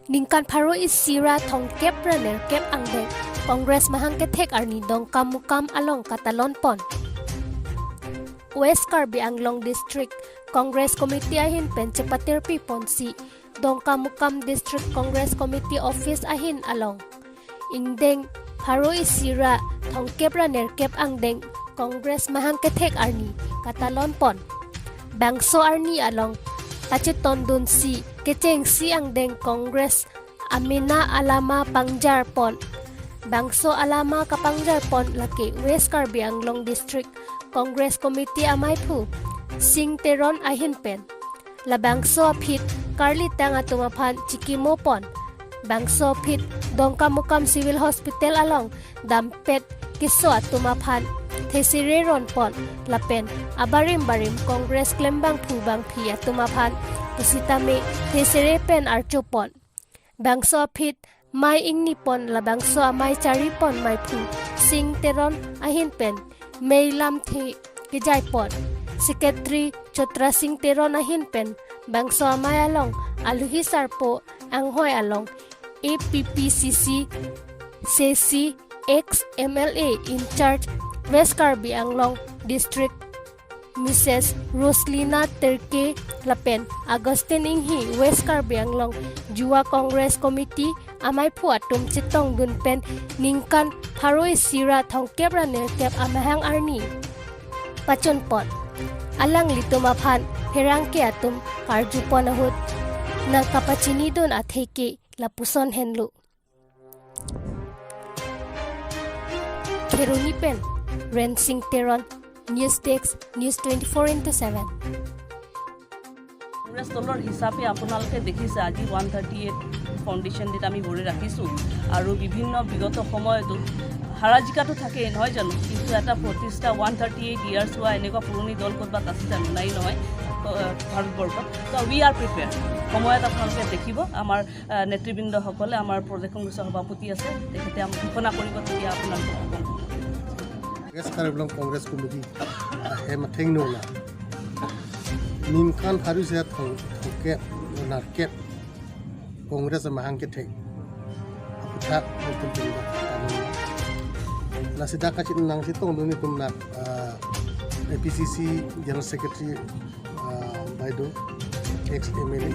Ningkan pharo isira thong kep raner kep angdeng Congress mahang ke thek arni dong kamukam along katalon pon. West Karbi Anglong District Congress Committee ahin pen chepatir pi ponsi dong kamukam District Congress Committee Office ahin along. Ingdeng pharo isira thong kep raner kep angdeng Congress mahang ke thek arni katalon pon. Bangso arni along pacheton dun si kecheng si angdeng Congress Amina Alama Pangjar pon. Bangso Alama Kapangjar pon laki West Karbi Anglong District Congress Committee amai phu Sing Teron ahin pen. La bangso phit Karli tang atumaphan Chikimo pon. Bangso phit Dongka Mukam Civil Hospital along Dampet Kiso atumaphan Thesire ron pon lapen abarim barim Congress klembang phu bang phi atumaphan Pusitame Thesire pen archo pon. Bangso phit mai ingni pon la bangso amai chari pon mai phu Sing Teron ahin pen Mei lam thi kijai pon. Secretary Chotra Singh Teron ahin pen bangso amai along aluhi sarpo anghoi along APPCC CC ex MLA in charge West Karbi Anglong District Mrs. Roslina Terke Lapen Augustine Inghi West Karbi Anglong Juwa Congress Committee amai phu atum chitong dun pen ningkan pharoi sira thong kep ra ner kep amahang arni pachon pon alang lituma phan pherang ke atum karju pon ahut na kapachini dun atheke lapuson henlu Kheruni pen Rensing Teron News Desk, News 24x7. Congress দলৰ হিচাপে আপোনালোকে দেখিছে, আজি 138 foundation ডেত আমি ভৰি ৰাখিছোঁ আৰু বিভিন্ন বিগত সময়তো হাৰা জিকাটো থাকেই, নহয় জানো? কিন্তু এটা প্ৰতিষ্ঠা 138 ইয়াৰ্ছ হোৱা এনেকুৱা পুৰণি দল ক'ৰবাত আছে জানো? নাই নহয় ভাৰতবৰ্ষত। তো we are prepare. সময়ত আপোনালোকে দেখিব, আমাৰ নেতৃবৃন্দসকলে, আমাৰ প্ৰদেশ কংগ্ৰেছৰ সভাপতি আছে, তেখেতে আমাক ঘোষণা কৰিব, তেতিয়া আপোনালোকক গম পাব। West Karbi Anglong Congress Committee he matheng no la ningkan pharu se thong thongke narke Congress mahang ke thek aputha mutum tumba la sida ka chin nang sitong duni tum na APCC General Secretary baido ex MLA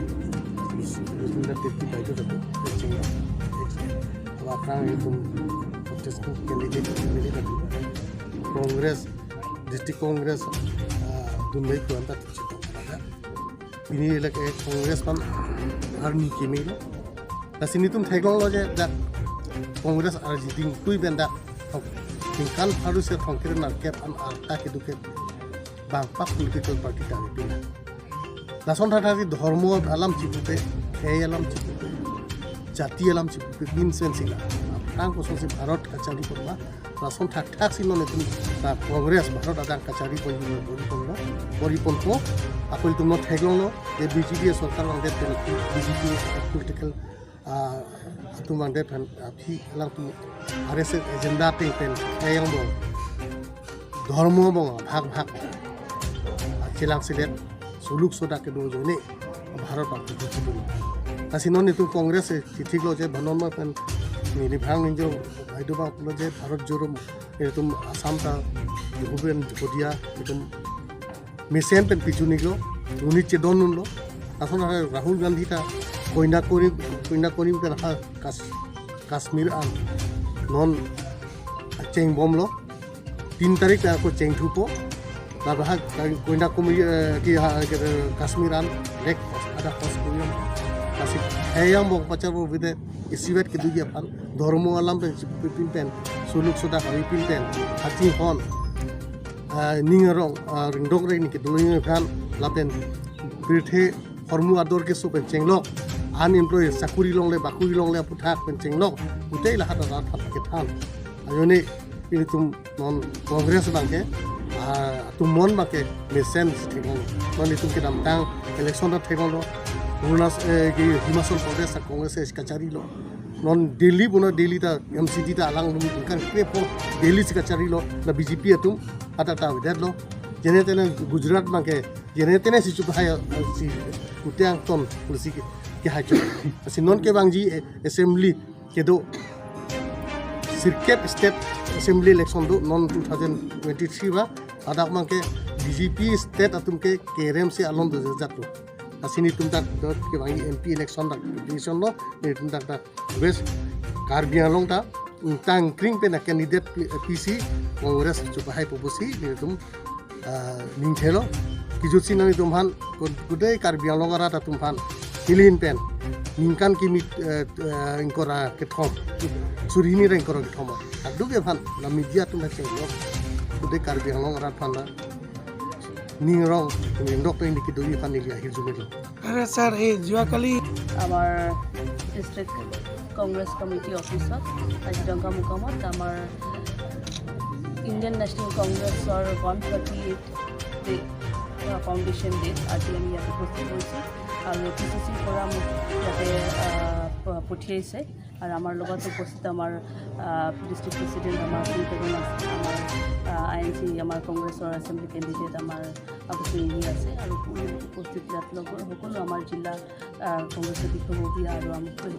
Rusminda Tirki baido da ex aprang tum candidate MLA da Congress District Congress dunmei kuanta chitong kada ini elak Congress pan army kemelo la sinitum theklong lo je da Congress ar jiding kui benda tingkan pharu se thongkere nar kep an ar ta ke duke bang pak political party ta pina lason tha ধর্ম আলাম চিপুপে খেই আলাম চিপুপে জাতি আলাম চিপুপে bin সেন সিলা আপনাং কোসন ভারত কাচারি করবা লাসন থাক থাক সিনো নেতুন কংগ্রেস ভারত আদাং কাচারি পরিপন্ন পরিপন্প আকল তুম ঠেকলং যে বিজেপি সরকার বাংদে BJP political atum bangde pen phi alang tum RSS agenda ting pen khayang bong ধর্ম বং ভাগ ভাগ চিলাং সিলেট সুলুক সোদা কে do জনে ভারত তাসিনো নিতু কংগ্রেস চিঠি লো যে ভনন পেন নিভাং নিজ ভাইদু বা যে ভারত জোড়ো এরকম আসাম তা হুবেন হদিয়া এরকম মেসেন পেন পিছু নিগলো উনি চেদন নুনলো আসলে রাহুল গান্ধী তা কইনা করি কইনা করি পেন কাশ্মীর আন নন চেং বমলো 3 তারিখ আকৌ চেং থুপো তারপর কইনা কমি কি কাশ্মীর আন লেক আদা খস করিয়াম kasi hayang bong pacar bo bide isiwet ke dugi apan ধর্ম alam pen pin pen suluk soda kami pin pen hati hon ningarong ringdok re ni ke dulu kan lapen pirthe hormu ador ke so pen chenglok unemployed চাকুৰি লংলে বাকুৰি লংলে পুঠা pen chenglok utei lahat rat hat ke than ayone ini tum non Congress bangke tum mon bangke mesen thekong non itum ke damtang election ta thekong lo Arunachal কি হিমাচল প্ৰদেশ কংগ্ৰেছ কাচারি lo non Delhi bono Delhi ta MCD ta alang lum kan kre po Delhi si kachari lo la BJP atum ata ta videt lo jene tene Gujarat bangke jene tene si chup hai si kutyang ton polisi Ki hai asi non ke bangji assembly ke do Sirkep state assembly election do non 2023 ba adak mang ke BJP state atum ke KRM si alon do jatu asini tumtak dot ke bangi MP election dak division lo ni tumtak da West Karbi Anglong ta tang kring pe na candidate PC Congress chupa hai pobusi ni tum ningthelo kijutsi nani tumhan gudei Karbi Anglong ara ta tumhan hilin pen ningkan kimi ingkora ke thom surini reng koro ke thom adu ke phan na media tum ha cheng lo gudei Karbi Anglong ara phan na ningrong ningdok pe ni ki doi phan ni ahil jumelo। আৰে sir, এই যোৱাকালি আমাৰ district Congress committee অফিচত আজি ডংকামুকামত আমাৰ Indian national কংগ্ৰেছৰ 138 day foundation day আজি আমি ইয়াত উপস্থিত হৈছোঁ আৰু পিচিচিৰ পৰা মোক ইয়াতে পঠিয়াইছে আৰু আমাৰ লগত উপস্থিত আমাৰ ডিষ্ট্ৰিক্ট প্ৰেচিডেণ্ট আমাৰ পেগুন আছে, আমাৰ আইএনচি আমাৰ কংগ্ৰেছৰ এছেম্বলি কেণ্ডিডেট আমাৰ আবুচু আছে আৰু উপস্থিত ইয়াত লগৰ সকলো আমাৰ জিলা কংগ্ৰেছৰ বিষয়ববীয়া আৰু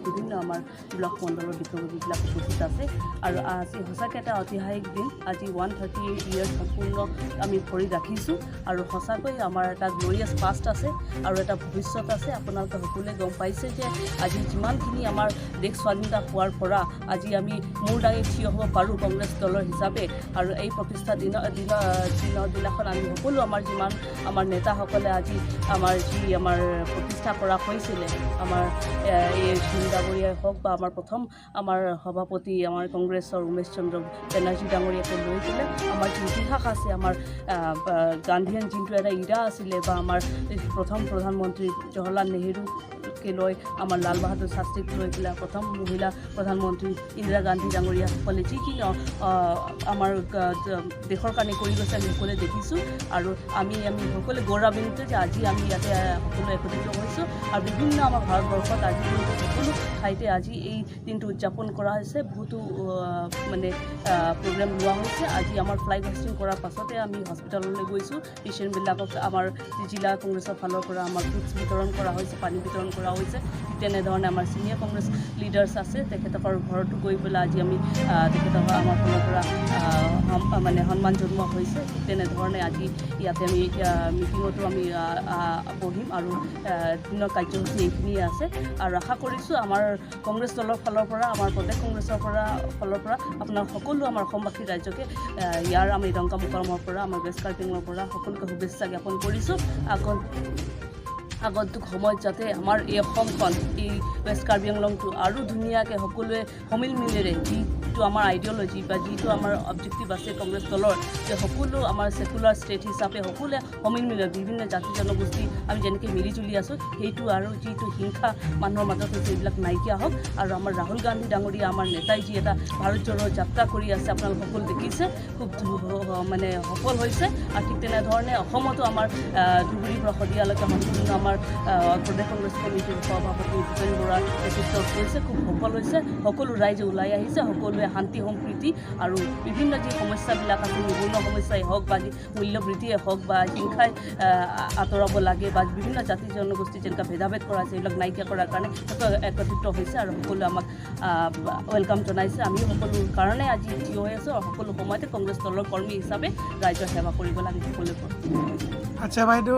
বিভিন্ন আমাৰ ব্লক মণ্ডলৰ বিষয়ববীয়াবিলাক উপস্থিত আছে। আৰু আজি সঁচাকৈ এটা ঐতিহাসিক দিন। আজি 138 ইয়াৰ্ছ সম্পূৰ্ণ আমি ভৰি ৰাখিছোঁ আৰু সঁচাকৈ আমাৰ এটা গ্ল'ৰিয়াছ পাষ্ট আছে আৰু এটা ভৱিষ্যত আছে। আপোনালোকে সকলোৱে গম পাইছে যে আজি যিমানখিনি আমাৰ দেশ স্বাধীনতা হোৱাৰ পৰা আজি আমি মূৰ দাঙি থিয় হ'ব পাৰোঁ কংগ্ৰেছ দলৰ হিচাপে। আৰু এই প্ৰতিষ্ঠা দিনৰ দিনাখন আমি সকলো আমাৰ যিমান আমাৰ নেতাসকলে আজি আমাৰ যি আমাৰ প্ৰতিষ্ঠা কৰা হৈছিলে, আমাৰ এই সিং ডাঙৰীয়াই হওক বা আমাৰ প্ৰথম আমাৰ সভাপতি আমাৰ কংগ্ৰেছৰ উমেশ চন্দ্ৰ বেনাৰ্জী ডাঙৰীয়াকে লৈ পেলাই আমাৰ যি ইতিহাস আছে, আমাৰ গান্ধীয়ান যোনটো এটা ইৰা আছিলে বা আমাৰ প্ৰথম প্ৰধানমন্ত্ৰী জৱাহৰলাল নেহেৰুকে লৈ আমাৰ লাল বাহাদুৰ শাস্ত্ৰীক লৈ পেলাই প্ৰথম মহিলা প্ৰধানমন্ত্ৰী ইন্দিৰা গান্ধী ডাঙৰীয়াসকলে যিখিনি আমাৰ দেশৰ কাৰণে কৰি গৈছে, আমি সকলোৱে দেখিছোঁ। আৰু আমি সকলোৱে গৌৰৱান্বিত যে আজি আমি ইয়াতে সকলোৱে একত্ৰিত হৈছোঁ। আৰু বিভিন্ন আমাৰ ভাৰতবৰ্ষত আজি কিন্তু সকলো ঠাইতে আজি এই দিনটো উদযাপন কৰা হৈছে, বহুতো মানে প্ৰগ্ৰেম লোৱা হৈছে। আজি আমাৰ ফ্লাইগ হোষ্টিং কৰাৰ পাছতে আমি হস্পিটেললৈ গৈছোঁ। পেচেণ্টবিলাকক আমাৰ জিলা কংগ্ৰেছৰ ফালৰ পৰা আমাৰ ফ্ৰুটছ বিতৰণ কৰা হৈছে, পানী বিতৰণ কৰা হৈছে। ঠিক তেনেধৰণে আমাৰ ছিনিয়ৰ কংগ্ৰেছ লিডাৰ্ছ আছে, তেখেতকৰ ঘৰতো গৈ পেলাই আজি আমি তেখেতক আমাৰ ফালৰ পৰা মানে সন্মান জনোৱা হৈছে। ঠিক তেনেধৰণে আজি ইয়াতে আমি মিটিঙতো আমি বহিম আৰু দিনৰ কাৰ্যসূচী এইখিনিয়ে আছে। আৰু আশা কৰিছোঁ আমাৰ কংগ্ৰেছ দলৰ ফালৰ পৰা, আমাৰ প্ৰদেশ কংগ্ৰেছৰ ফালৰ পৰা আপোনাৰ সকলো আমাৰ অসমবাসী ৰাইজকে ইয়াৰ আমি ডংকামুকামৰ পৰা, আমাৰ ৱেষ্ট কাৰ্বি আংলঙৰ পৰা সকলোকে শুভেচ্ছা জ্ঞাপন কৰিছোঁ। আগন্তুক সময়ত যাতে আমাৰ এই অসমখন, এই ৱেষ্ট কাৰ্বি আংলংটো আৰু ধুনীয়াকৈ সকলোৱে সমিল মিলেৰে যিটো আমাৰ আইডিঅ'লজি বা যিটো আমাৰ অবজেক্টিভ আছে কংগ্ৰেছ দলৰ যে সকলো আমাৰ ছেকুলাৰ ষ্টেট হিচাপে সকলোৱে সমিল মিলে বিভিন্ন জাতি জনগোষ্ঠী আমি যেনেকৈ মিলি জুলি আছোঁ, সেইটো আৰু যিটো হিংসা মানুহৰ মাজত হৈছে এইবিলাক নাইকিয়া হওক। আৰু আমাৰ ৰাহুল গান্ধী ডাঙৰীয়া আমাৰ নেতাই যি এটা ভাৰত জোড়ো যাত্ৰা কৰি আছে, আপোনালোক সকলো দেখিছে, খুব মানে সফল হৈছে। আৰু ঠিক তেনেধৰণে অসমতো আমাৰ ধুবুৰীৰ পৰা শদিয়ালৈকে সম্পূৰ্ণ আমাৰ প্ৰদেশ কংগ্ৰেছ কমিটিৰ সভাপতি ভূপেন বৰাৰ নেতৃত্বত হৈছে, খুব সফল হৈছে। সকলো ৰাইজে ওলাই আহিছে, সকলোৱে শান্তি সম্প্ৰীতি আৰু বিভিন্ন যি সমস্যাবিলাক আছে, নিবনুৱা সমস্যাই হওক বা মূল্যবৃদ্ধিয়ে হওক বা হিংসাই আঁতৰাব লাগে বা বিভিন্ন জাতি জনগোষ্ঠী যেনেকুৱা ভেদাভেদ কৰা আছে এইবিলাক নাইকিয়া কৰাৰ কাৰণে সকলো একত্ৰিত হৈছে আৰু সকলোৱে আমাক welcome জনাইছে। আমিও সকলো কাৰণে আজি থিয় হৈ আছোঁ আৰু সকলো সময়তে কংগ্ৰেছ দলৰ কৰ্মী হিচাপে ৰাইজৰ সেৱা কৰিবলৈ আমি সকলোৱে প্ৰস্তুত। আচ্ছা বাইদেউ।